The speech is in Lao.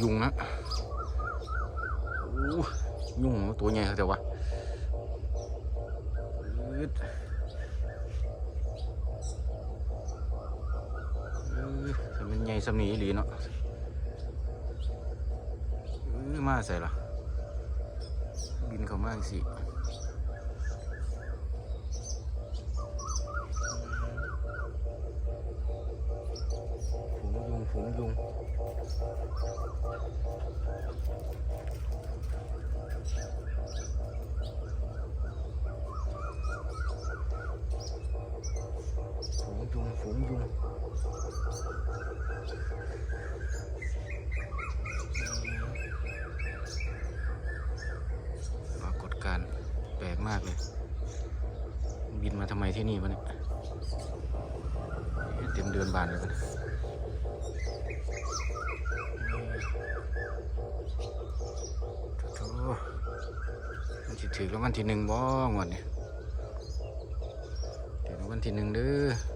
ຍຸງນະ ໂອ້ ຍຸງໂຕໃຫຍ່ຄັກແທ້ວະ ອືດ ເອີ ຖ້າມັນໃຫຍ່ສ່ຳນີ້ອີ່ຫຼີເນາະ ເອີ ມາໃສລະ ບິນເຂົ້າມາຈັ່ງຊີ້ ຝູງຍຸງ ຝູງຍຸງ ຝູງຍຸງ ຝູງຍຸງ. ປາກົດການແປກມາກເລີຍ ບິນມາທຳໄມທີ່ນີ້ວະນີ້ ເຕັມເດີ່ນບ້ານເລີຍ ໂອ້ ມັນຊິຖືກລາງວັນທີໜຶ່ງບໍ່ງວດນີ້ ຖືກລາງວັນທີໜຶ່ງເດີ້.